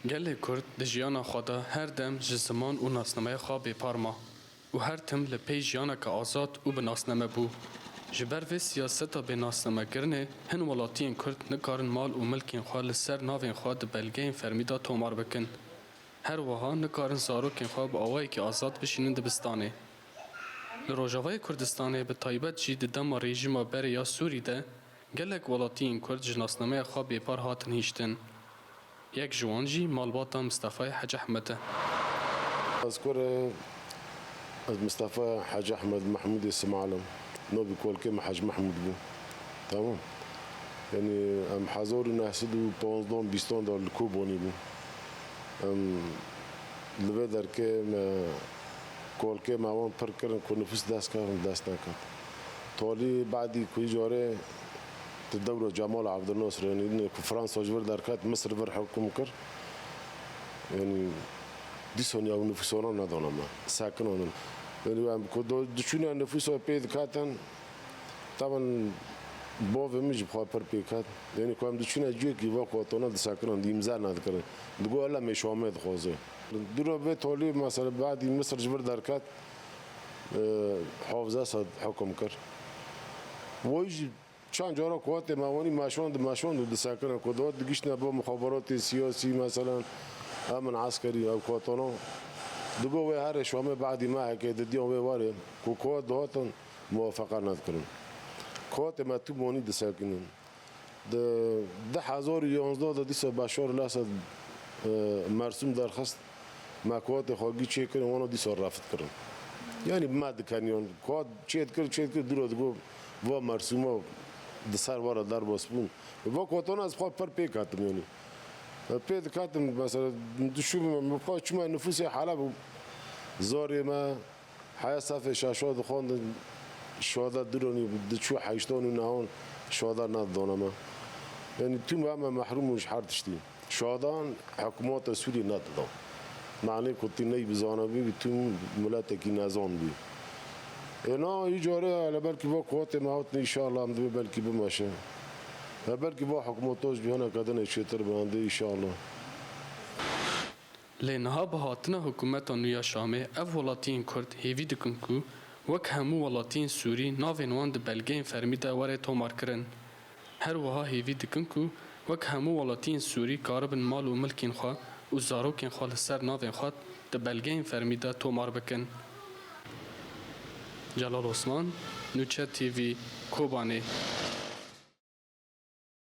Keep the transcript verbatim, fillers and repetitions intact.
Gelê Kurd di jiyana xwe de her dem ji ziman û nasnameya xwe bêpar ma û her tim li pey jiyaneke azad û bi nasname bû. Ji ber vê siyaseta bê nasnamekirinê hin welatiyên Kurd nikarin mal û milkên xwe li ser navên xwe di belgeyên fermî de tomar bikin. Her wiha nikarin zarokên xwe bi awayekî azad bişînin dibistanê. Li Rojavayê Kurdistanê, bi taybet jî di dema rejîma berê ya Sûrî de, gelek welatiyên Kurd ji nasnameya xwe bêpar hatin hiştin. Yek ji wan jî malbata Mistefayê Hec Ehmed e. Ez kur e, ez Mistefa Hec Ehmed Mehmûdê Simal im. Navê kolkê min Hec Mehmûd bû. Tamam. Yanî em hezar û neh sed û panzdan bîstan de li Kobanê bûn. Em li vê derkê me, kolkê me wan pir kirin ku nifûs dest ket, dest nekat. Talî badî ku carê di dewra Cemal Abdulnasir, yanî ku Fransa ji vir derket, Misir vir hukm kir. Yanî dîsan ya nifûsana nedana me, sekinan. Yanî em ku do-, diçûne nifûsa pê diketin, Taban bavê min jî bi xwe pir pêk hat. Yanî ku em diçûne cihekî va kotona disekirin, dî îmza nedikirin. Digot, "Ela mêşa me dixwaze." Dûra vê tolî, mesela, badî Misir ji vir derket, e, Hafız Esad hukm kir. Wayî jî çend cara kuatê me wanî meşand, meşand û disekirin. Ku dot digiştine bo muxabaratê siyasî, mesela, emin eskerî, ew kotona. Digot, "Wê herê şamê badî me heke didiyan wê warê." Ku kuat dihatin, muwafeqa nedikirin. Kotê me tu monî disekinin. Di du hezar û yanzdeh de dîsa Beşar Lesed, e, Mersûm derxist, me kotê xwe gî çêkirin, wana dîsa refit kirin. Yanî bi me dikeniyan, kot çê dikir, çê dikir, dûra digot, va Mersûma di ser were derbas bûn. Va kotona ez xwe pir pê ketim, yanî. Pê diketim, mesela, dişûbim, bi xwe çûme nifûsê Heleb û zarê me, Heya sefê şaşa dixwandin, şada duranî diçû heştan û nehan şada nedidana me. Yanî tüm em me mehrûm û ji her tiştî. Şadan hikûmeta Sûriyê nedida. Manê ku tu ney bizanibî, tu miletekî nezan bî. Ê na, î carê hele belkî va kuatê me hatin, înşallah em divê belkî bimeşe. He belkî va hikûmeta ji bîhaneke din ê çêtir bimende, înşallah. Lê niha bi hatina hikûmeta nû ya Şamê ev welatiyên Kurd hêvî dikin ku wek hemû welatiyên Sûrî navên wan di belgeyên fermî de were tomarkirin. Her wiha hêvî dikin ku wek hemû welatiyên Sûrî karibin mal û milkên xwe û zarokên xwe li ser navên xwe di belgeyên fermî de tomar bikin. Celal Osman, Nûçe T V, Kobanê.